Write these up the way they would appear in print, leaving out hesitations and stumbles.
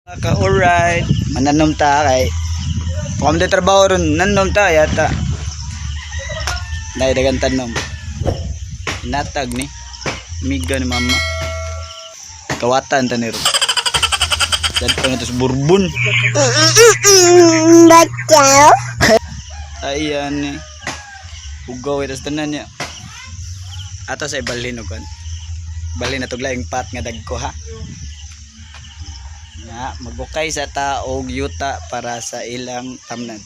Ka alright, mananom ta kay kung di trabaho ron, nanom ta yata. Dahil dagan tanom. Inatag ni. Miga ni mama. Kawatan ta ni ron. Dadto na to sa Bourbon. Bacaw. Ayan eh. Ugaw itas tanan niya. Ato sa ibalhin og kan. Balhin na tugla yung pat nga dagko ha. Nga magukay sa taog yuta para sa ilang tamnan.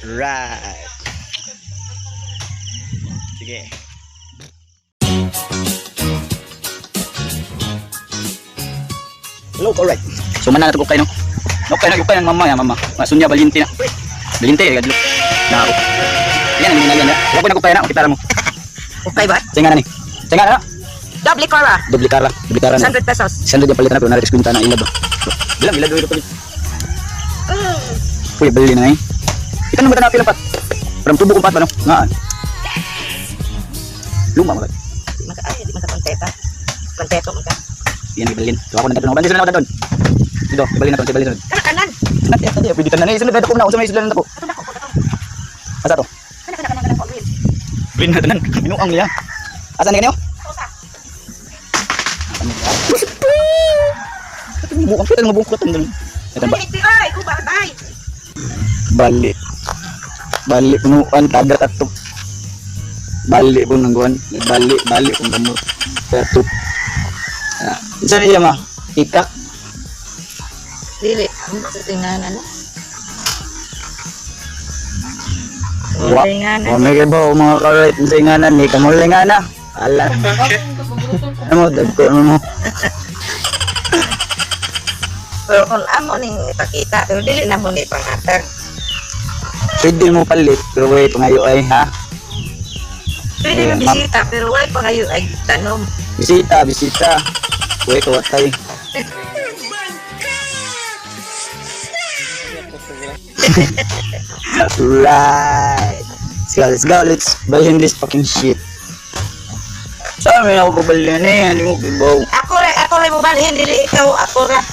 Right. Sige. Hello, alright. So man na natugok kayo no. Okay na ukay ng mama ya mama. Masunya balinti na. Balinti eh gadlo. Na. Yan ang ginagawa niya. Wala ko na kaya na kita mo. Okay ba? Singa na ni. Singa na. Doble Cora, Doble cara, doble cara na. 100 pesos. 600 yung palitan na pero naritis kwinta na ilad ba. Bilang ilad ito palit. Uy, bali na eh. Itanong ba na pila pat? Parang tubo kong pat ba no? Nga. Luma mga. Di man ka, ay, di man ka konteta. Konteto man ka. Yan ibalin. So ako na dadon. Bandis na ako dadon. Dito, ibalin na to, ibalin na to. Kana kanan. Nanti tadi pwede tanan eh. Sunod na ko na unsa may sunod na ko. Ato na ko, ato. Asa to? Kana kana kana kana ko green. Green na tanan. Binuang niya. Asa ni kanyo? Ato sa. Bukang kita nga bukot ang Ito ba? Ay, ay, kuba bay. Bali. Bali punuan tagat ato. Bali po nang guwan. Bali, bali kung gamot. Ato. Ah, isa niya ma. Ikak. Dili, ang sa tinganan. Wa. Wa may ba mga karait sa nganan ni kamulay nga na. Ala. Ano mo dagko ano mo. Pero kung amo ning ipakita, pero dili na mo ni pangatag. Pwede mo palit pero wait pangayo ay ha. Pwede Eh, mo bisita, pero wala pa kayo ay tanom. Bisita, bisita. Uy, kawatay. Right. Let's go, let's go. Let's balhin this fucking shit. Saan may ako pabalhin eh? Hindi mo kibaw. Ako ra mo balhin dili ikaw, ako ra.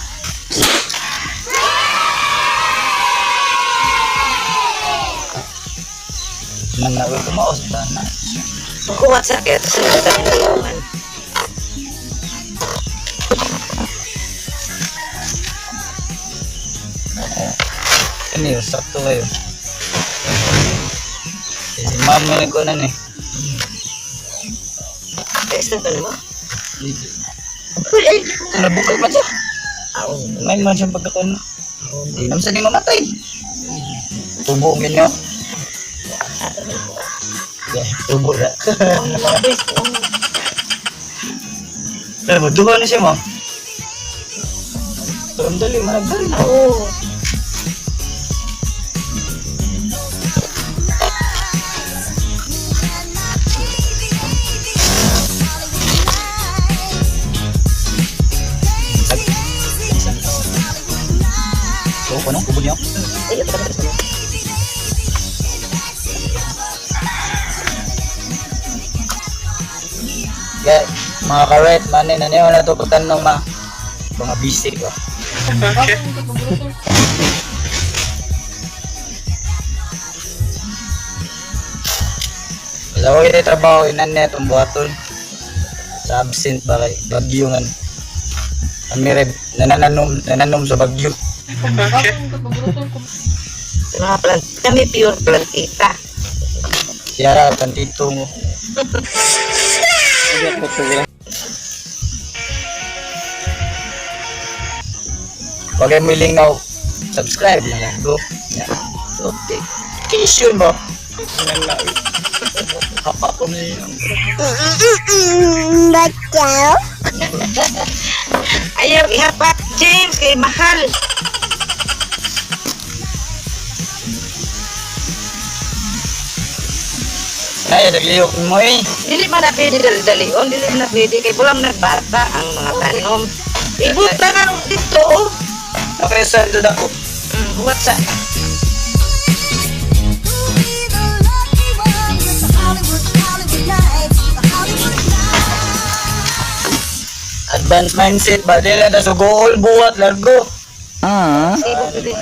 Manawin kumaos na. Kuwat sa kaya sa tanan. Ano yun? Sakto kayo. Eh, si mama nagkunan eh. Kaya sa mo. Nabukal pa siya. Ngayon man siyang pagkakon. Hindi naman siya di mamatay. Tubo ganyan. Yeah, tubo na. Pero duha na siya mo. Pero ang dali, managdali na. Oo. So, ano? Kubo niya? Ay, ito ka sa Yeah, mga karet, manin na niyo na ito pagtanong ma. Mga bisik ba? Wala ko kita trabaho, inan niya itong buhaton. Sa absent ba kay Bagyo nga. Kami rin, nanananom, nanananom sa Bagyo. Mga plant, kami pure plantita. Siyara, tantito mo. Huwag kayong milingaw. Subscribe na lang. Go. Yeah. Okay. Notification ba? Hapa ko na yun. Bacaw. Ayaw ihapat, James, kay mahal. Ay, nagliyok mo eh. Dili man na pwede dali-dalion, dili man na pwede kay bulam nagbata ang mga tanom. Ibuta na nung dito. Oh. Okay, sir, ito na ako. Huwat sa Advanced mindset ba? Dili na sa goal, buhat, largo. Ah. Sibog dili.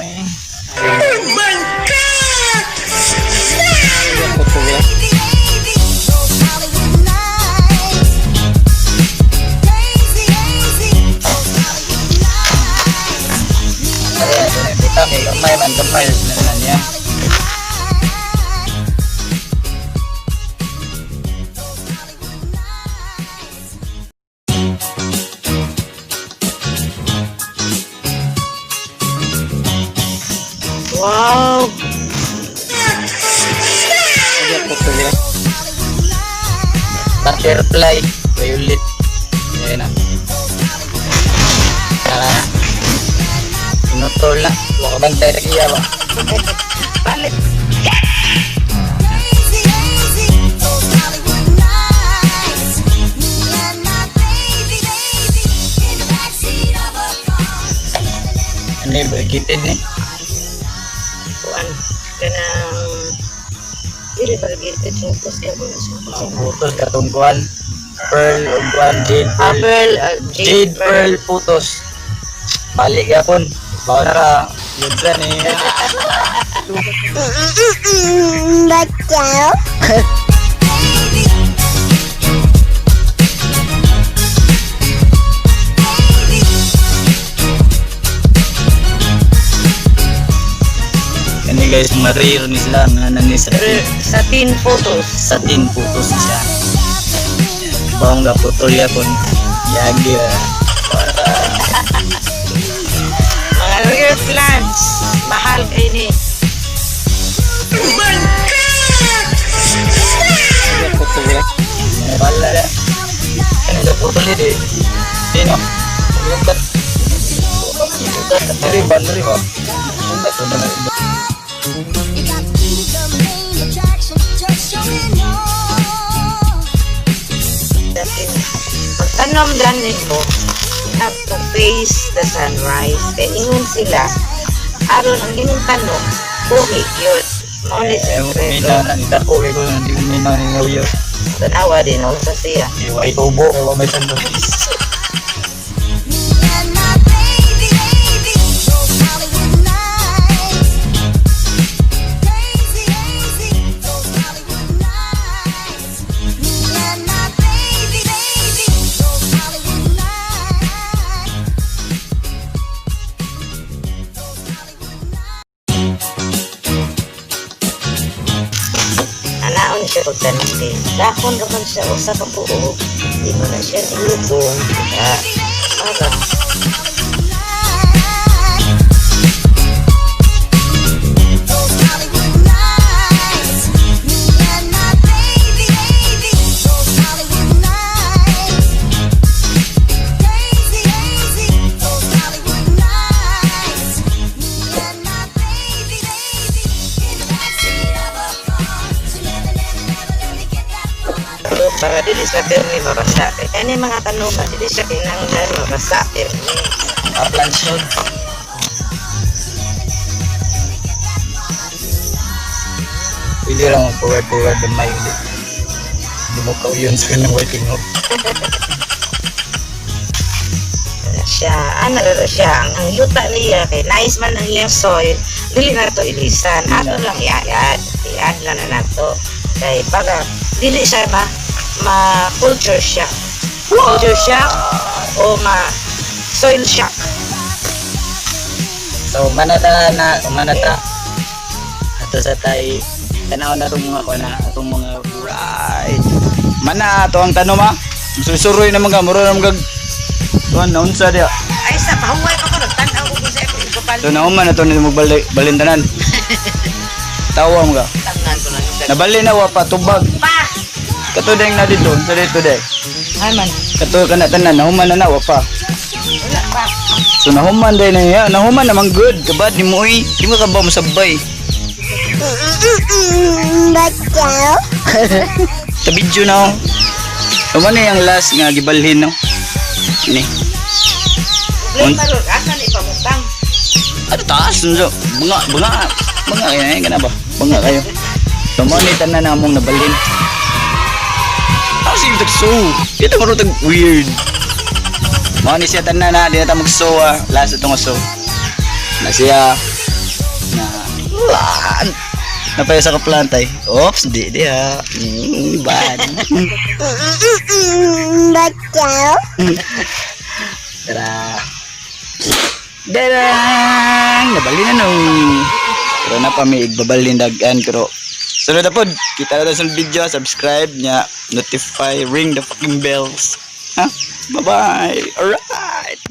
Kita kay gamay man gamay na niya. Wow! Butterfly, violet. Ayan na. Tara. Pinutol na. Huwag ka bantay na kiya ba? Palit. Ano yung bergitin eh? Kuan. Kanang dili ba gitid yung siya mo siya. Ang putos katong kuwan. Pearl o kuwan, jade Ah, pearl. pearl, ah, Jade pearl putos. Balik yapon. Bawa na ka. Yun sa ni. Bacaw. Kani guys, mga rare ni sila. Nga na ni sa Pearl, sa tin photos. sa tin putos siya. Bawang ga putol yapon. Yagi ah. Mga rare plants. Mahal kay ni. Wala na. Ano sa putol ni Sino? Yung kat. Dari ba? Dari ba? Ito na lang. You got to be the main attraction, just showing off. Sa tin. Pagtanom ganin mo, have to face the sunrise. Kay ingon sila, aron ang inyong tanom, buhi yun. Mao ni Eh, may sekreto. na nita ko kay ko hindi ko may na ngawiyo. Tanawa din ako sa siya. Iwa itubo kay wa may sunrise. Me and my baby, baby, those Hollywood nights. Crazy, crazy, those Hollywood nights. Me and my baby, baby, those Hollywood nights. Those Hollywood nights. Anaon siya pagtanom din. Dakon raman siya usa ka buo. Di mo na siya ilubong. Diba? Para Those Hollywood nights, me and my baby, baby. Those Hollywood nights, crazy, crazy. Those Hollywood nights, me and my baby, baby. In the backseat of a car, so never, never, never let me get that far. Para dili sa pirmi mabasa. Kay kani mga tanuman dili siya kinahanglan mabasa pirmi. Aplansyon. Pwede lang mag forward gamay ulit. Hindi mo kauyon sa kanang working up. Ana siya, ana ra siya ang yuta niya kay nice man ang iyang soil. Dili na to ilisan, ato lang i-add, i-add lang na nato. Kay para dili siya ma ma culture shock. Culture shock o ma soil shock. So manata na manata. Ato sa tay tanaw na itong mga kuan na itong mga right. Mana ato ang tanom ha. Susuroy naman ka muro naman kag tuan naunsa dia. Ay sa pahuway pa ko nagtan-aw ko sa ako ipapalit. So nauman na to ni magbalin balintanan. Tawa mo ka. Tanan ko lang sa Nabalin na wa pa tubag. pa. Kato deng na dito, sa dito deh. Ay man, Kato kana tanan nahuman na na wa pa. wala pa. So nahuman din na niya, nahuman naman good. Kabad ni mo uy, di mo ka ba masabay. Bacaw. Sa video na oh. So man yung last nga gibalhin no. Ni. Problema ron, asa ni pamutang? Ano taas nyo? Bunga, bunga. Bunga kayo na kana ba? Bunga kayo. So mo ni tanan na among nabalhin. Ako siya tag so. Dito mo tag weird. Mo ni siya tanan na di na ta magso ah. Last itong so. Na siya na lan. Napaya sa kaplantay. Oops, di di ha. Bad. Bacaw. Tara. Darang! Nabalin na nung. Pero na pa may igbabalin dagan pero sunod na pod. Kita na sa video, subscribe niya, notify, ring the fucking bells. Ha? Bye-bye. Alright.